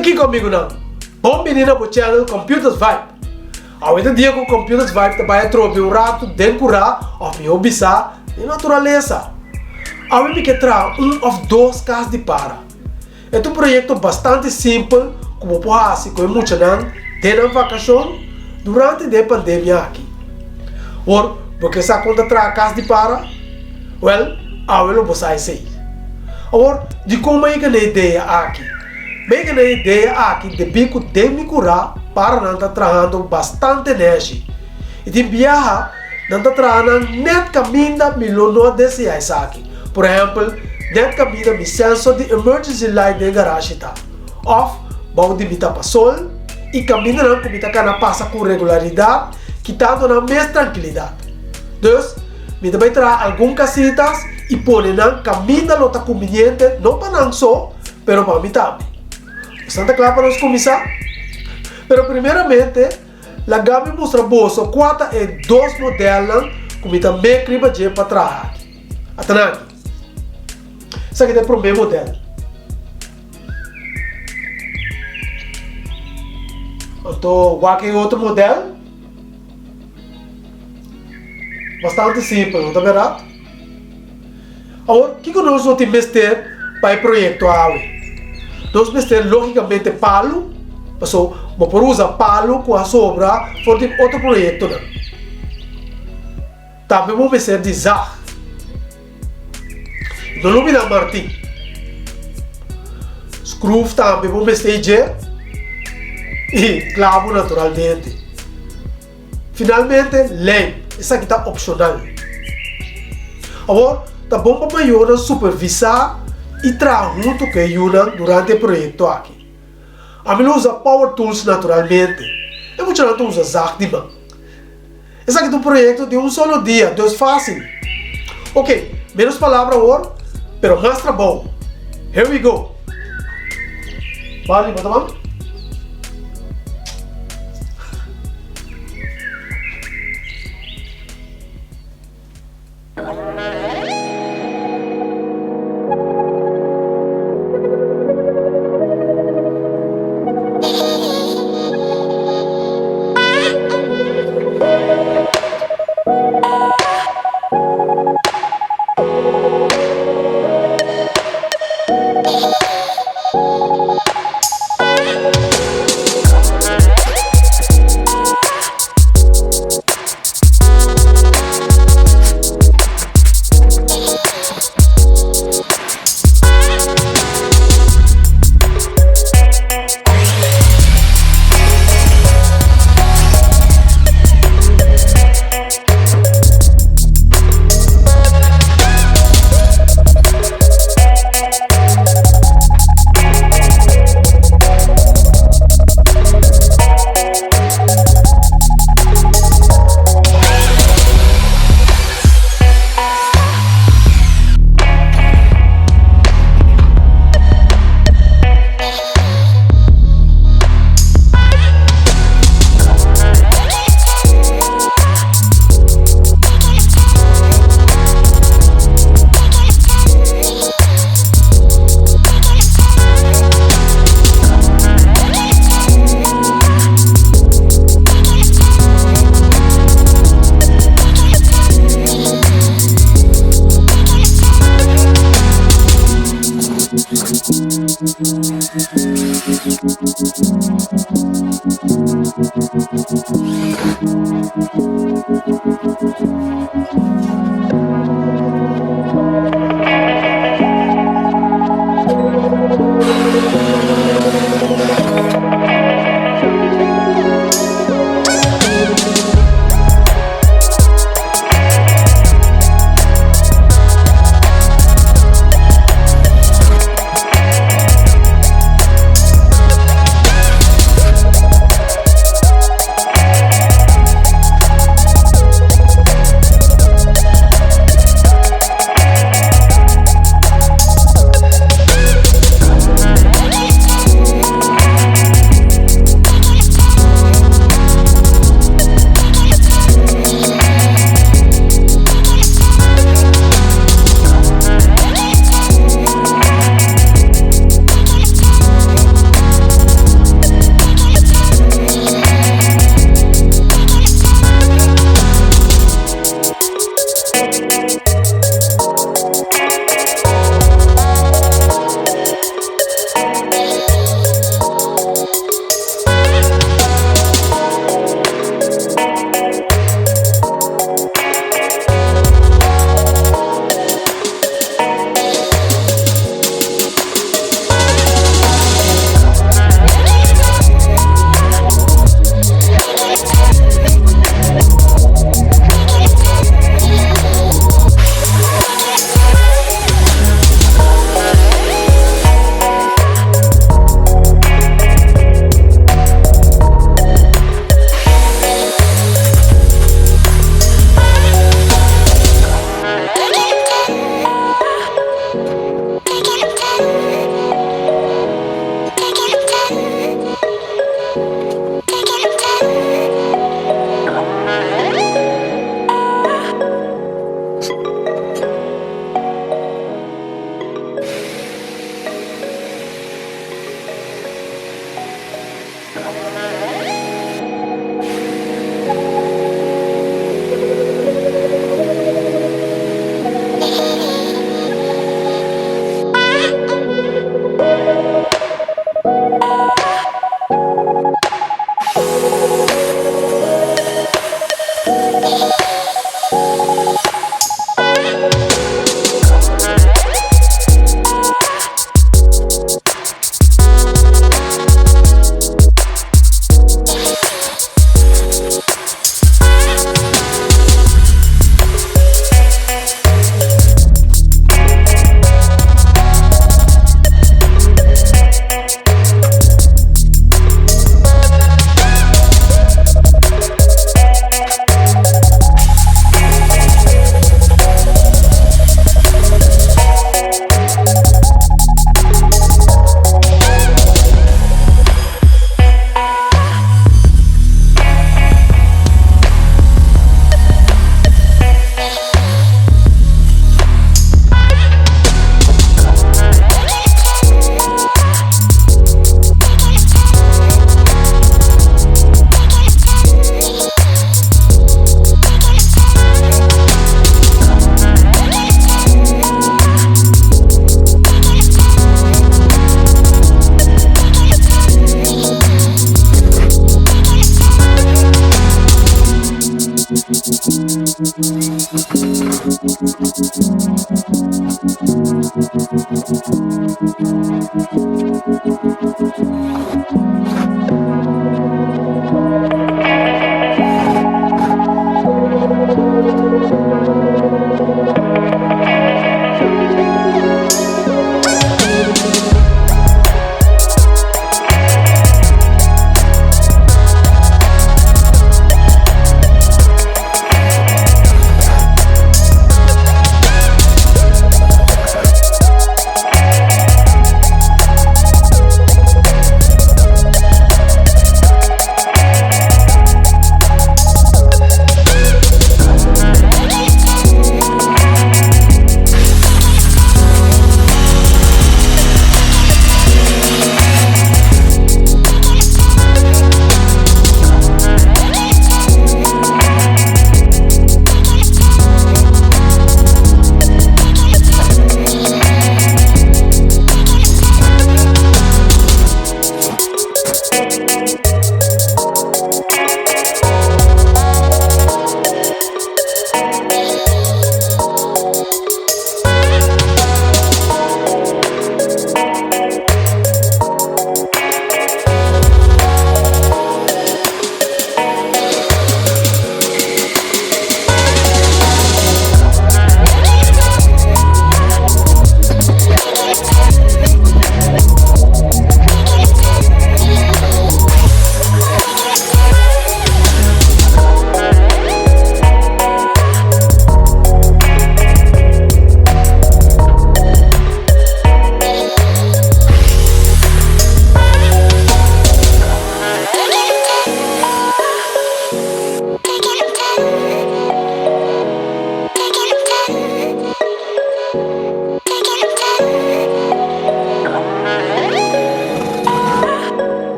Ta kiko amigunan? Bon bini na bo channel Computers Vibe! Awe ta dia ku Computers Vibe ta bai atrobe un ratu den kurá òf mihó bisá den naturalesa. Awe mi ke traha un òf dos kas di para. E ta un proyekto bastante simpel ku bo por hasi ku e muchanan den nan vakashon durante di e pandemia aki. Awor, bo ke sa kon ta traha kas di para? Wèl, awe lo bo sa esei. Awor, dikon mi a yega na e idea aki? Mi a yega na e idea aki debí ku den mi kurá paranan ta trahando bastante nèshi i tin biaha Nan ta traha nan nèt kaminda mi lo no a deseá esaki. Por ehèmpel, nèt kaminda mi sensor di emergency light den garashi ta, òf bou di mi tapasol i kamindanan ku mi ta kana pasa ku regularidat, kitando nan mes trankilidat. Dus, mi ta bai traha algun kasitas i pone nan kaminda lo ta kumbiniente no pa nan so, pero pa mi tambe. Bosan ta kla pa nos kuminsá? Pero primeramente. Laga mi mustra boso kua ta e dos modelnan ku mi ta mek riba dje pa traha aki. Ata nan aki. Esaki ta e promé model. Anto wak e otro model. Bastante simpel, no ta bèrdat? Awor, kiko nos lo tin mester pa e proyekto awe? Nos mester lógikamente palu, paso bo por usa palu ku a sobra for di otro proyektonan. Tambe bo mester di zag. No lubida martin. Skruf tambe bo mester dje i klabu naturalmente. Finalmente, lijm. Esaki ta opshonal. Awor, ta bon pa mayornan supervisá i traha huntu ku e yunan durante e proyekto aki. Ami lo usa power tools naturalmente. E muchanan ta usa zag di man. Esaki ta un proyekto di un solo dia, dus fásil. Ok, ménos palabra awor, pero mas trabou. Here we go! Barney, bo ta ban?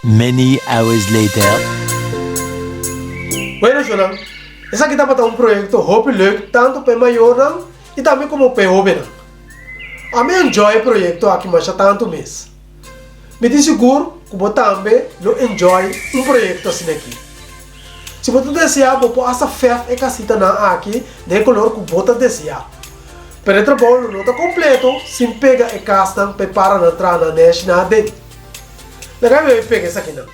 Many hours later. Bueno shownan, esaki tabata un proyecto hopi leuk tanto pa e mayornan y tambe como pa e hobennan. Ami a enjoy e proyecto aki masha tanto mes. Mi tin sigur ku bo tambe lo enjoy un proyekto asin'aki. Si bo ta deseá bo por hasta fèrf e kasitanan aki den e kolor ku bo ta deseá. Pero e trabou lo no ta kompleto sin pega e kasnan pa e paranan traha nan nèshi nan aden. Laga mi bai pega esakinan.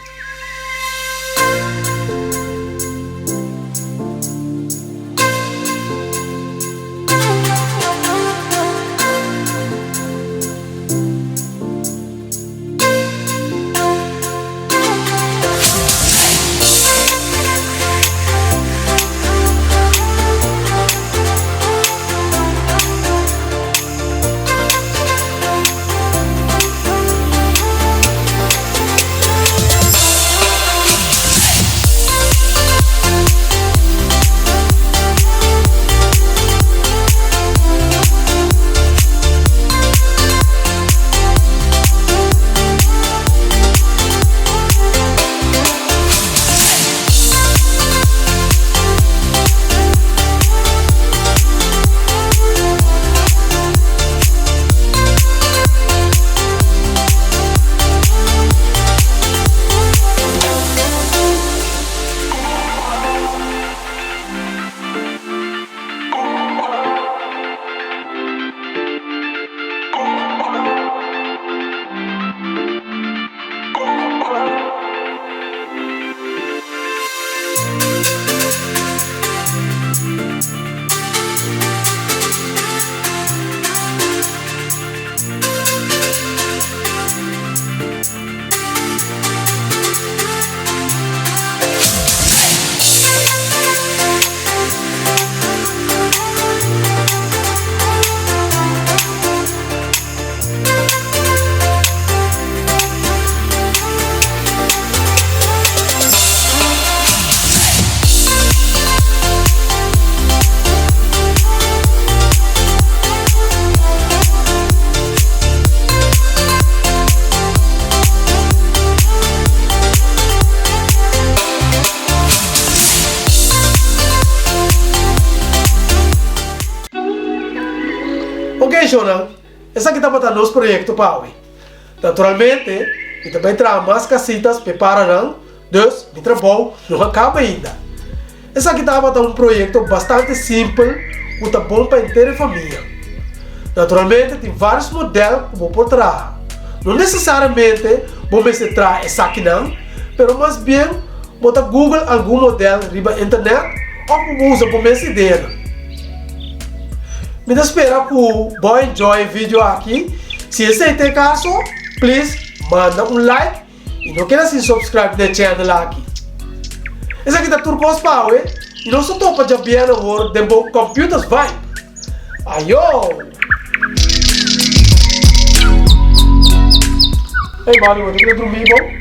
shownan, esaki tabata nos proyekto pa awe. Naturalmente, mi ta bai traha mas kasitas p'e paranan, dus mi trabou no a kaba ainda. Esaki tabata un proyekto bastante simpel ku ta bon pa henter e famia. Naturalmente tin vários modèl ku bo por traha. No nesesariamente bo mester traha esakinan, pero mas bien bo ta google algun modèl riba internet òf bo usa bo mes ideanan. Mi ta spera ku bo a enjoy e video aki. Si esei ta e kaso, please manda un like i no keda sin subscribe na e channel aki. Esaki ta tur kos pa awe i nos ta topa djabièrnè awor den bo Computers Vibe. Ayo! Hey mami, bo ta keda drumí bo?